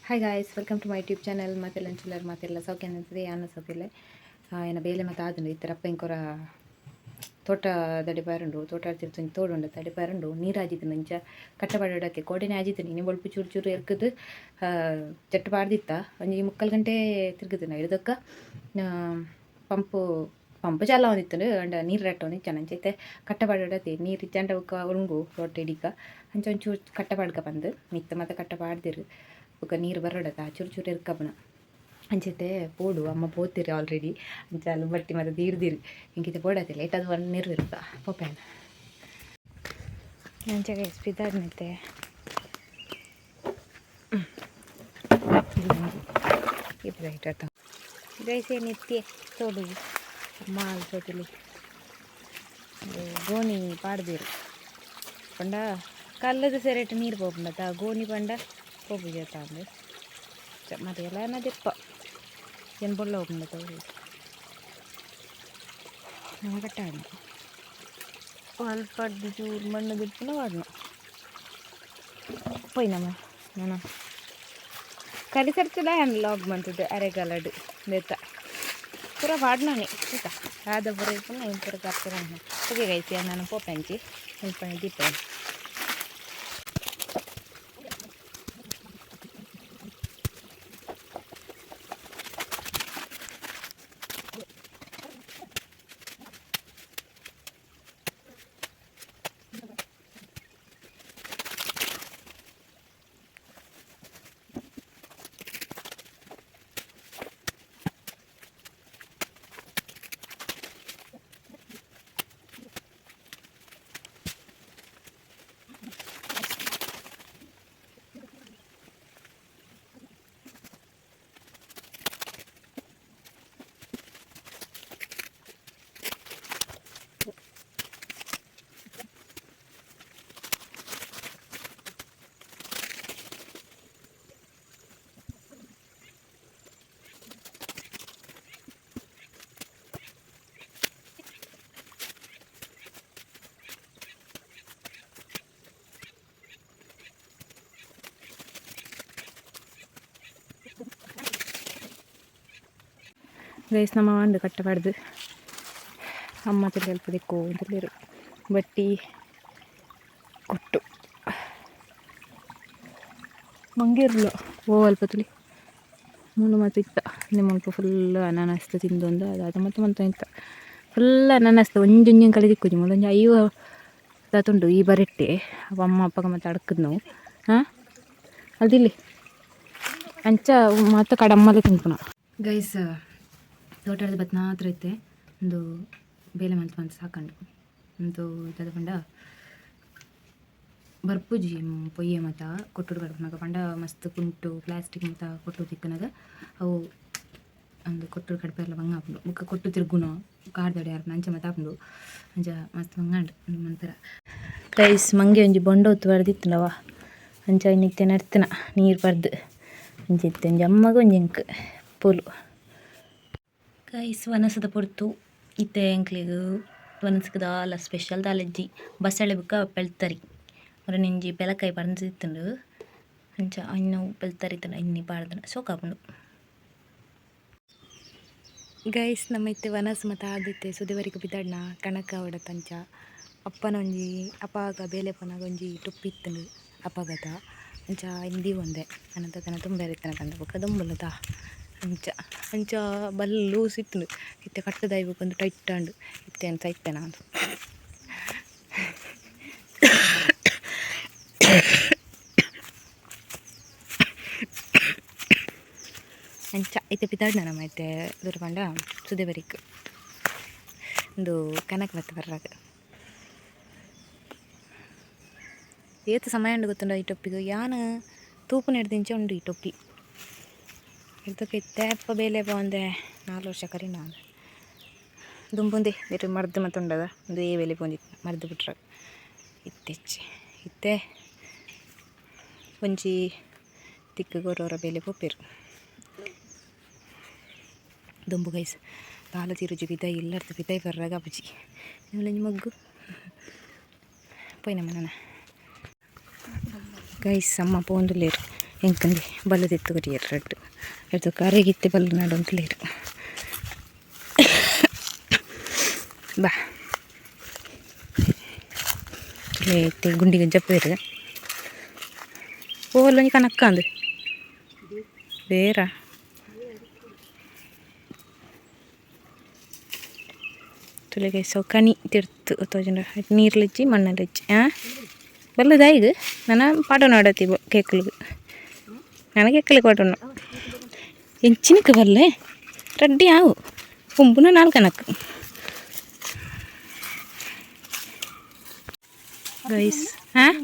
Hi guys, welcome to my YouTube channel. ಮಾತೆಲ್ಲ ಅಂಚುಲ್ಲರ್, ಮಾತೆಲ್ಲ ಸೌಖ್ಯ ಅಂತದೆ. ಯಾನ ಸೌಖ್ಯಲೆ. ಏನ ಬೇಲೆ ಮತ್ತು ಆದುಂಡು. ಇತ್ತರ ಅಪ್ಪ ಇಂಕೊರ ತೋಟ ದಡಿ ಬಾರುಂಡು. ತೋಟ ತಿರ್ತು ತೋಡು ಉಂಡು, ತಡಿ ಬಾರುಂಡು. ನೀರು ಆಜಿತ್ತು, ಅಂಚ ಕಟ್ಟ ಪಾಡೊಡತ್ತೆ. ಕೋಡೆನೆ ಆಜಿತ್ತು. ಇನಿ ಬೊಲ್ಪು ಚೂರು ಚೂರು ಎರ್ಕದು ಜಟ್ಟು ಪಾಡ್ದಿತ್ತ. ಒಂಜಿ ಮುಕ್ಕಾಲು ಗಂಟೆ ತಿರ್ಗುದು ಹಿಡ್ದಕ್ಕ. ಪಂಪು ಪಂಪ್ ಚಾಲ ಒಂದಿತ್ತುಂಡು, ಅಂಡ ನೀರು ರಟ್ಟೊಂದು ಇಚ್ಚನ. ಅಂಚ ಇತ್ತೆ ಕಟ್ಟ ಪಾಡೊಡತ್ತೆ. ನೀರು ಇಜ್ಜಾಂಡ ಬೊಕ್ಕ ಉಂಗು ತೋಟ ಹಿಡಿಕ. ಅಂಚ ಒಂಚೂರು ಕಟ್ಟ ಪಾಡ್ಕ ಪಂದ್ ಮಿತ್ತ ಮಾತ ಕಟ್ಟ ಪಾಡ್ದಿರು. ಬೊಕ್ಕ ನೀರು ಬರೊಡತ್ತ, ಚೂರು ಚೂರು ಎರ್ಕಪುನ. ಅಂಚತೆ ಪೋಡು, ಅಮ್ಮ ಪೋತಿರಿ ಆಲ್ರೆಡಿ. ಅಂಚ ಅಲ್ಲಿ ಬಟ್ಟಿ ಮತ್ತೆ ತೀರ್ದಿರಿ. ಇಂಕಿತೆ ಪೋಡತ್ತೆ, ಲೇಟ್ ಅದು ಒನ್ ನೀರು ಇರುತ್ತ ಪೋಪೇನ. ಅಂಚ ಗೈಸ್, ಪಿದಾಡ್ನೈತೆ ಇಬ್ಬರು. ಗೈಸ್, ಏನಿತ್ತೆ ತೋಡು ಮಾಲ್ ಸೋತಿಲಿ ಗೋಣಿ ಪಾಡ್ದಿರು. ಪಂಡ ಕಲ್ಲದ ಸೆರೆಟ್ ನೀರು ಪೋಪುಂಡತ, ಗೋಣಿ ಪಂಡ ಪೋಪುಜಿ ಅಂದು. ಮತ್ತೆ ಎಲ್ಲ ದೆಪ್ಪ ಏನು ಬೊಲ್ಲ ಹೋಗ್ಬಂಡತ. ನಮ್ಮ ಕಟ್ಟಾಡ ಅಲ್ಪ ಚೂರು ಮಣ್ಣು ದಿಪ್ಪುನ ವಾಡ್ನ ಪೋಯ್ನಮ್ಮ. ನಾನು ಕಲಿಸರ್ಚಲ ಲಾಗ್ ಮಂತದ್ದು ಅರೆಗಾಲಡು ದೇತ ಪೂರ ವಾಡ್ನಾನೆ ಆಯ್ತಾ. ಆದ ಪೂರ ಇಪ್ಪುನ ಇನ್ ಪೂರ ಕರ್ಪೂರ. ಓಕೆ ಗೈಸ್, ನಾನು ಪೋಪೆಂಚಿ ಮುಲ್ಪ ದೀಪ. ಗೈಸ್, ನಮ್ಮ ಒಂದು ಕಟ್ಟಬಾರ್ದು. ಅಮ್ಮ ತಿರ್ಗಿ ದಿಕ್ಕು ಅಂತೇಳಿರು. ಬಟ್ಟಿ ಕೊಟ್ಟು ಮಂಗೇರ್ಲ ಓ ಅಲ್ಪ ತುಲಿ ಮೂಲು ಮಾತ್ರ ಇತ್ತ. ನಿಮ್ಮ ಫುಲ್ ಅನಾನಸ್ ತಿಂದು ಒಂದು ಅದಾದ ಮತ್ತೆ ಮಂತ ಇತ್ತ. ಫುಲ್ ಅನಾನಸ್ ಒಂಜೊಂಜಿ ಕಡೆ ತಿಕ್ಕುಜಿ. ಮೂಲೊಂಜಿ ಐವ ದಾತುಂಡು ಈ ಬರೆಟ್ಟೆ. ಅಪ್ಪ ಅಮ್ಮ ಅಪ್ಪಗ ಮತ್ತೆ ಅಡಕ್ಕದ್ ನಾವು. ಹಾಂ, ಅದಿಲ್ಲಿ ಅಂಚ ಮಾತ ಕಡಮ್ಮಲೆ ತಿನ್ಪುನ. ಗೈಸ್, ತೋಟದ ಬತ್ನಾತ್ರ ಇತ್ತೆ ಒಂದು ಬೇಲೆ ಮಂತ್ ಮಂತ್ ಸಾಕಂಡು. ಒಂದು ದಾದ ಪಂಡ ಬರ್ಪುಜಿ ಪೊಯ್ಯೆ ಮತ ಕೊಟ್ಟುಡು ಕಡಪುನಗ. ಪಂಡ ಮಸ್ತ್ ಕುಂಟು ಪ್ಲಾಸ್ಟಿಕ್ ಮತ ಕೊಟ್ಟು ತಿಕ್ಕನಗ ಅವು ಒಂದು ಕೊಟ್ಟುಡು ಕಡಪೆಲ್ಲ ಬಂಗ ಆಪುಂಡು. ಬೊಕ್ಕ ಕೊಟ್ಟು ತಿರ್ಗುನು ಕಾಡ್ದಡೆ ಯಾರ್ನ ಅಂಚ ಮತ ಆಪುಂಡು. ಅಂಚ ಮಸ್ತ್ ಬಂಗಾಂಡು ಮಂತರ. ಗೈಸ್, ಮಂಗೆ ಒಂಜಿ ಬೊಂಡ ಒತ್ತು ಬರ್ದಿತ್ತುಂಡವ. ಅಂಚ ಇನ್ನಿತ್ತೆ ನರ್ತನ ನೀರು ಪರ್ದು ಅಂಚ ಇತ್ತೆ ಒಂಜಿ ಅಮ್ಮಗ ಒಂಜಿ ಎಂಕ್ ಪೋಲು. ಗೈಸ್, ವನಸದ ಪೊರ್ತು ಇತ್ತೆ. ಎಂಕ್ಲೆಗ್ ವನಸ್ಗ್ ದಾಲ ಸ್ಪೆಷಲ್ ದಾಲಜ್ಜಿ, ಬಸಳೆ ಬುಕ್ಕ ಪೆಳ್ತರಿ. ಒಂಜಿ ಪೆಲಕಾಯಿ ಪರ್ಂದ್ ಅಂಚ ಅಯಿನ್ ಪೆಲ್ತರಿ ಇತ್ತುಂಡು. ಇನ್ನಿ ಪಾಡ್ದನ ಸೋಕಾಪುಂಡು. ಗೈಸ್, ನಮ್ಮ ಇತ್ತೆ ವನಸ್ ಮತ ಆದಿತ್ತೆ. ಸುದೆಬರಿಕ್ ಪಿದಡ್ನ ಕಣಕ ಅವಡತಂಚ. ಅಪ್ಪನ ಒಂಜಿ ಅಪಾಗ ಬೇಲೆ ಪೋನಾಗ ಒಂಜಿ ಟೊಪ್ಪಿ ಇತ್ತುಂಡು ಅಪಗದ. ಅಂಚ ಇಂದಿ ಒಂದೆ ಅನಂತ ತನ ತುಂಬೆರೆ ಇತ್ತನ ಪಂದ್. ಬೊಕ್ಕ ದೊಂಬುಲದ ಅಂಚ ಅಂಚ ಬಲ್ಲ್ ಲೂಸ್ ಇತ್ತುಂಡು. ಇತ್ತೆ ಕಟ್ಟುದಾಯಿ ಬೊಕ ಒಂದು ಟೈಟ್ ಆಂಡ್. ಇತ್ತೆ ಎಂತ ಇತ್ತೆ ನಾನು ಅಂಚ ಇತ್ತೆ ಪಿದಾಡ್ನ ನಮ್ಮ ಇತ್ತೆ ದೂರ ಪಂಡ ಸುದೆಬರಿಕ್ ಉಂದು ಕನಕ್ ಬತ್ತ ಬರ್ರಾಗ. ಏತ್ ಸಮಯ ಉಂಡು ಗೊತ್ತುಂಡ ಈ ಟೊಪ್ಪಿಗ್? ಯಾನ್ ತೂಪುನೆಡ್ದಿಂಚ ಉಂಡು ಈ ಟೊಪ್ಪಿ. ಇರ್ತಕ್ಕೆ ಇತ್ತೆ ಅಪ್ಪ ಬೇಲೆ ಪೋವಂದೆ 4 ವರ್ಷ ಕರಿನ. ದುಂಬುಂದೆ ಬೇರೆ ಮರ್ದ್ ಮತ ಉಂಡದ ಒಂದು ಏ ಬೇಲೆ ಪೋಂದಿತ್ತು ಮರ್ದ್ ಬಿಟ್ರ ಇತ್ತೆಚ್ಚಿ. ಇತ್ತೆ ಒಂಜಿ ತಿಕ್ಕು ಗೊರೋರ ಬೇಲೆ ಪೋಪೆರ್ ದುಂಬು. ಗೈಸ್, ದಾಲ ತಿರುಜು ಪಿದಾಯಿ ಇಲ್ಲರ್ದು ಪಿದಾಯಿ ಬರ್ರಾಗ ಅಪುಜಿ. ಒಂಜಿ ಮಗ್ಗು ಪೋಯಿನಮ್ಮ ನನ. ಗೈಸ್, ಅಮ್ಮ ಪೋಂದುಲ್ಲೆರ್. ಎಂಕಂದೆ ಬಲ್ಲದಿತ್ತು ಕೊರಿಯರ್ ರಡ್ಡು ಎಡ್ದು ಕರೆಗಿತ್ತೆ ಬಲ್ಲು ನಡೊಂತುಲೇರು ಬಾ ಇತ್ತೆ ಗುಂಡಿಗೆ ಜಪ್ಪೇರು ಓಲೊಂಜಿ ಕನಕ್ಕಂದು ಬೇರ ತುಲೆಗೆ ಸೊ ಕಣಿ ತಿರ್ತು ತೋಜುಂಡ ನೀರ್ಲಿಜ್ಜಿ ಮಣ್ಣಲ್ಲಿಜ್ಜಿ ಆ ಬಲ್ಲದಾಯಿಗ್ ನನ ಪಾಡೋಣ ಆಡತಿ ಕೇಕುಲ್ಗ್ ನನ ಕೇಕುಲ್ಗ್ ಪಾಡೋಣ ಎಂಚಿನಕ್ಕೆ ಬಲ್ಲೆ ರೆಡ್ಡಿ ಆವು ಕುಂಬುನ ನಾಲ್ಕನಕ್ ಗೈಸ್ ಹಾಂ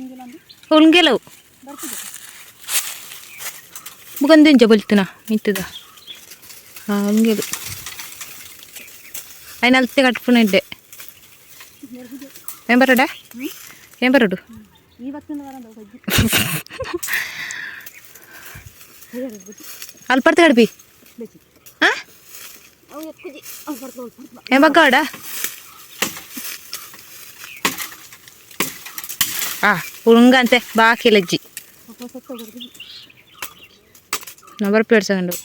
ಉಂಗೆಲವು ಬುಗಂದೆಂಚ ಬಲ್ತುನ ಮಿತ್ತದ ಹಾಂ ಉಂಗೆಲು ಅಯ್ನ ಅಲ್ತೆ ಕಟ್ಪುನ ಇಡ್ಡೆ ಏನ್ ಬರೋಡ ಏನ್ ಬರೋಡು ಅಲ್ಪರ್ತ ಕಡ್ಪಿ ಹಾಂ ಏನ್ ಬಗ್ಗಾಡ ಆ ಉಂಗಂತೆ ಬಾಕಿ ಲಜ್ಜಿ ನಂಬರ್ ಪ್ಲೇಟ್ ಸೆಕೆಂಡು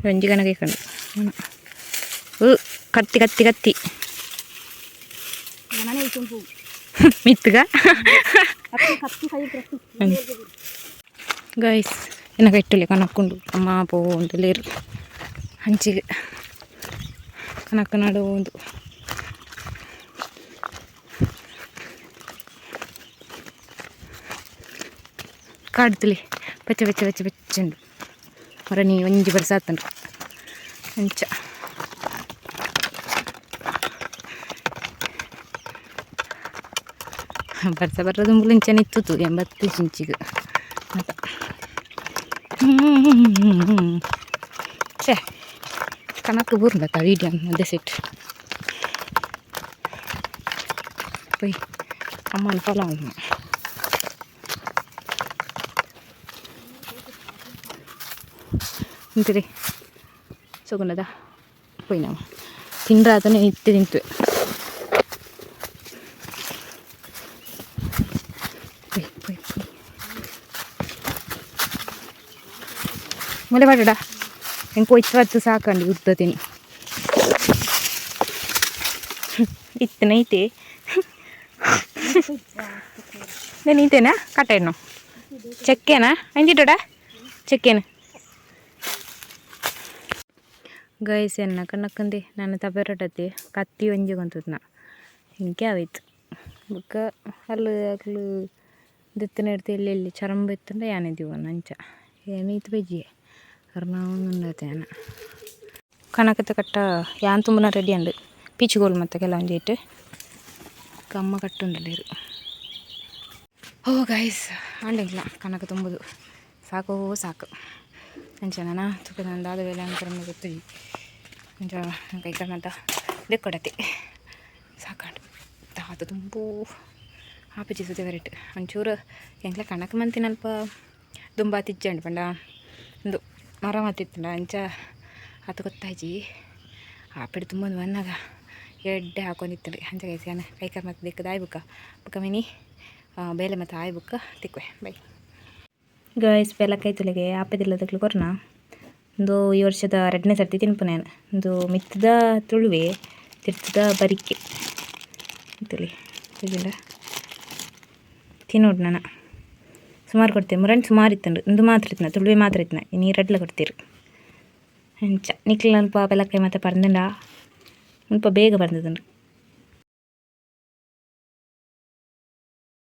ಒಂಜಿ ಕನಕ ಇಕ್ಕಂಡು ಕತ್ತಿ ಕತ್ತಿ ಕತ್ತಿ ಮಿತ್ತುಗ ಗೈಸ್ ಎನ್ನ ಕಟ್ಟುಲೆ ಕನಕ್ಕುಂಡು ಅಮ್ಮ ಪೋಂದು ಲೇರು ಅಂಚಿಗೆ ಕನಕ ನಡು ಒಂದು ಕಾಡ್ತುಲೆ ಪಚ್ಚ ಪಚ್ಚ ಪಚ್ಚ ಪಚ್ಚುಂಡು ಮರ ನೀ ಒಂಜಿ ಬರ್ಸಾತುಂಡು ಅಂಚ ಬರ್ಸ ಬರ್ರ ಇಂಚನೆ ಇತ್ತು 80 ಇಂಚಿಗೆ ಮತ್ತ ಛೇ ಕನಕ್ ಬೂರ್ಂಡತ್ತ ವೀಡಿಯೋ ಅದೇ ಸೆಟ್ ಪೋಯ್ ಅಮ್ಮನ ಫಾಲೋ ಅಂತೀರಿ ಸುಗುಣದ ಪೋಯ್ ನಾವು ತಿಂಡ್ರಾತನೇ ಇತ್ತೆ ತಿಂತುವೆ ಪೋಯ್ ಪೋಯ್ ಪೋಯ್ ಮೊಲೆ ಬಾಡಡ ಎಂಕ್ ಒಯ್ತು ಸಾಕಂಡಿ ಉದ್ದ ತಿನಿ ಇತ್ತನ ಐತೆ నేను ఇంతేనా కట్టేను చెక్కేనా అంజిటోడా చెక్కేను ಗೈಸ್ ಎನ್ನ ಕಣ್ಣಕ್ಕಂದೆ ನಾನು ತಪೆರಟತಿ ಕತ್ತಿ ಒಂಜಿ ಗೊಂತುತ್ನ ಇಂಕೆ ಆವೈತು ಬೊಕ್ಕ ಅಲ್ಲು ಅಕ್ಲು ದೆತ್ತನ ಎಡ್ತೆ ಎಲ್ಲಿ ಎಲ್ಲಿ ಚರಂಬ ಎತ್ತಂಡ ಯಾನೆ ದಿವನ ಅಂಚ ಏಮೀತ್ ಬಜ್ಜಿಯೆ ಅರ್ನಾವೊಂದುಂಡತೆ ಯಾನ ಕನಕದ ಕಟ್ಟ ಯಾನ್ ತುಂಬುನ ರೆಡಿ ಅಂಡು ಪೀಚುಗೋಲು ಮತ್ತೆ ಕೆಲವೊಂಜಿ ಇಟ್ಟು ಕಮ್ಮ ಕಟ್ಟುಂಡಲೇರು. ಓ ಗೈಸ್ ಆಂಡಿಲ್ಲ ಕನಕ ತುಂಬುದು ಸಾಕು ಸಾಕು ಅಂಚ ನಾನ ತುಕ ನಂದಾದ ವೇಳೆ ಅಂಕರನ್ನು ಗೊತ್ತು ಅಂಚ ಕೈ ಮತ್ತ ದೆಕ್ಕೊಡತಿ ಸಾಕಾಂಡು ತಾತ ತುಂಬು ಆಪುಜಿ ಸುದೆ ಬರೆಟ್ ಒಂಚೂರು ಎಂಕ್ಲ ಕಣಕ್ ಮಂತಿನಲ್ಪ ದುಂಬಾತಿಜ್ಜಂಡು ಪಂಡ ಉಂದು ಮರ ಮತ್ತಿತ್ತುಂಡ ಅಂಚ ಆತು ಗೊತ್ತಾಯ್ಜಿ ಆಪಿಡ್ ತುಂಬೊಂದು ಬನ್ನಗ ಎಡ್ಡೆ ಹಾಕೊಂಡಿತ್ತಂಡು ಅಂಚ ಗೈಸ್ ಯಾನ್ ಕೈಕಾರ್ ಮತ್ತೆ ದಿಕ್ಕದ ಆಯ್ ಬುಕ್ಕ ಬುಕ್ಕ ಮಿನಿ ಬೇಲೆ ಮತ್ತು ಆಯ್ ಬುಕ್ಕ ತಿಕ್ವೆ ಬೈ. ಗೈಸ್ ಪೆಲಕ್ಕಾಯಿ ತುಲೆಗೆ ಆಪೆದಿಲ್ಲದಕ್ಲು ಕೊರ್ನ ಒಂದು ಈ ವರ್ಷದ ರಡ್ಡನೇ ಸರ್ತಿ ತಿನ್ಪುನೆ ಯಾನ್ ಒಂದು ಮಿತ್ತದ ತುಳುವೆ ತಿರ್ತದ ಬರಿಕೆ ತುಲಿ ತೂಜಿಂಡ ತಿನ್ನೋಡು ನನ ಸುಮಾರು ಕೊಡ್ತೀವಿ ಮುರಣ್ ಸುಮಾರು ಇತ್ತುಂಡು ಇಂದು ಮಾತ್ರ ಇತ್ತಿನ ತುಳುವೆ ಮಾತ್ರ ಇತ್ತಿನ ಇನಿ ರಡ್ಲ ಕೊಡ್ತೀರು ಅಂಚ ನಿಕ್ಲ ಅಲ್ಪ ಪೆಲಕ್ಕಾಯಿ ಮತ್ತೆ ಪರ್ಂದುಂಡ ಮುಲ್ಪ ಬೇಗ ಪರ್ಂದುಂಡು.